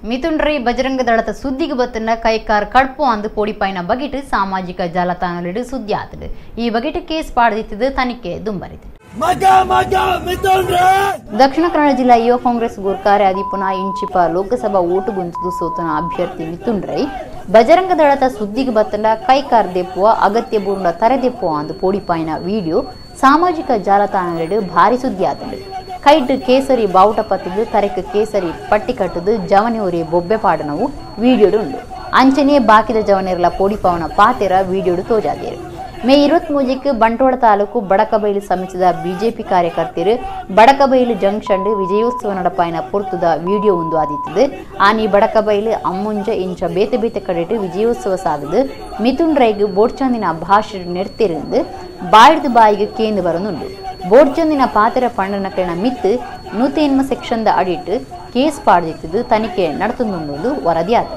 Mithun Rai Bajrang ದಳದ ಸುದ್ದಿಗೆ ಬತ್ತನ ಕೈಕಾರ್ ಕಡ್ಪು ಅಂದು ಪೋಡಿಪಾಯಿನ ಬಗೆಟ್ ಸಾಮಾಜಿಕ ಜಾಲತಾಣಗಳಿಡು ಸುದ್ದಿ ಆತಡು. ಈ ಬಗೆಟ್ ಕೇಸ್ ಪಾಡದಿತ್ತಿದ್ದು ತನಿಖೆ ದುಂಬರಿತು. ದಕ್ಷಿಣ ಕನ್ನಡ ಜಿಲ್ಲಾ ಯುವ ಕಾಂಗ್ರೆಸ್ ಗುರ್ಕಾರೆ ಅದಿಪುನ ಇಂಚಿಪ ಲೋಕಸಭಾ ಓಟು ಗುಂತದು ಸೋತನ ಅಭ್ಯರ್ಥಿ ಮಿಥುನ್ ರೈ ಬಜರಂಗ ದಳದ ಸುದ್ದಿಗೆ ಬತ್ತನ ಕೈಕಾರ್ ದೆಪ್ಪುವ ಅಗತ್ಯ ಬೂರ್ಣ ತರೆದೆಪ್ಪುವ ಅಂದು ಪೋಡಿಪಾಯಿನ ವಿಡಿಯೋ ಸಾಮಾಜಿಕ ಜಾಲತಾಣಗಳಿಡು ಭಾರಿ ಸುದ್ದಿ ಆತಡು. ಕೈಟ್ ಕೇಸರಿ ಬಾವುಟ ಪತ್ತದು ತರೆಕ್ ಕೇಸರಿ ಪಟ್ಟಿ ಕಟ್ಟದು ಜವನಿಯೂರಿ ಬೊಬ್ಬೆ ಪಾಡನವು ವಿಡಿಯೋಡು ಉಂಡು. ಅಂಚನೆ ಬಾಕಿದ ಜವನಿರ್ಲ ಪೋಡಿಪಾವನ ಪಾತೆರ ವಿಡಿಯೋಡು ತೋಜಾದೇರು. ಮೇ 23ಕ್ಕೆ ಬಂಟ್ವಾಳ ತಾಲೂಕು ಬಡಕಬೈಲು ಸಮಿತಿದ ಬಿಜೆಪಿ ಕಾರ್ಯಕರ್ತರು ಬಡಕಬೈಲು ಜಂಕ್ಷನ್ ವಿಜಯೋತ್ಸವ ನಡಪಾಯಿನ ಪೊರ್ತುದ ವಿಡಿಯೋ ಒಂದು ಆದಿತ್ತದು. ಆನಿ ಬಡಕಬೈಲು ಅಮ್ಮುಂಜ ಇಂಚ ಬೇತೆ ಬೇತೆ ಕಡೆಟು ವಿಜಯೋತ್ಸವ ಸಾಗದು ಮಿಥುನ್ ರೈಗ್ ಬೋಡ್ಚಂದಿನ ಭಾಷೆ ನೆಡ್ತಿருந்து ಬಾಯ್ದು ಬಾಯಿಗೆ ಕೇಂದು ಬರನುಂಡು. ಬೋಡ್ಚಂದಿನ ಪಾತೆರ ಪಂಡನಕಲಿನ ಮಿತ್ತು 108 ಸೆಕ್ಷನ್ the ಅಡಿಟ್ಟು case ಪಾಡ್ದಿತ್ತಿದ್ದು ತನಿಖೆ ನಡೆತುಂಡು ವರದಿ ಆದ.